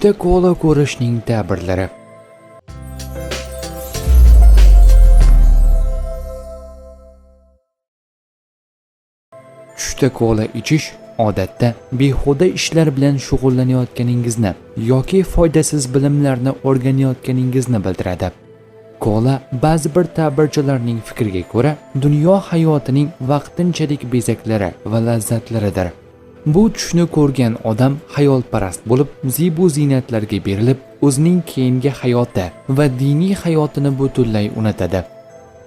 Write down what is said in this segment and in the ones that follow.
Tushda kola ko'rishning ta'birlari. Tushda kola ichish odatda behuda ishlar bilan shug'ullanayotganingizni yoki foydasiz bilimlarni o'rganayotganingizni bildiradi. Kola ba'zi bir ta'birchilarning fikriga ko'ra dunyo hayotining vaqtinchalik bezaklari va lazzatlaridir. Bu tushni ko'rgan odam xayolparast bo'lib, zibu ziynatlarga berilib, o'zining keyingi hayoti va diniy hayotini butunlay unutadi.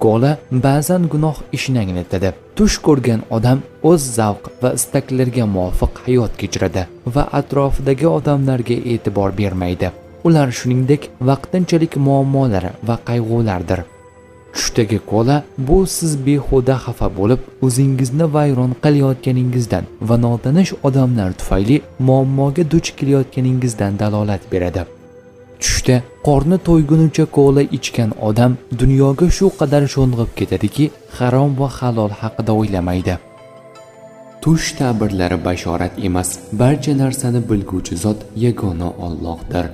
Kola ba'zan gunoh ishini anglatadi. Tush ko'rgan odam o'z zavq va istaklariga muvofiq hayot kechiradi va atrofidagi odamlarga e'tibor bermaydi. Ular shuningdek vaqtinchalik muammolar va qayg'ulardir. Tushdagi kola bu siz behuda xafa bo'lib, o'zingizni vayron qilayotganingizdan va notanish odamlar tufayli muammoga duch kelayotganingizdan dalolat beradi. Tushda qorni to'ygunicha kola ichgan odam dunyoga shu qadar sho'ng'ib ketadiki, harom va halol haqida o'ylamaydi. Tush ta'birlari bashorat emas, barcha narsani bilguvchi zot yagona Allohdir.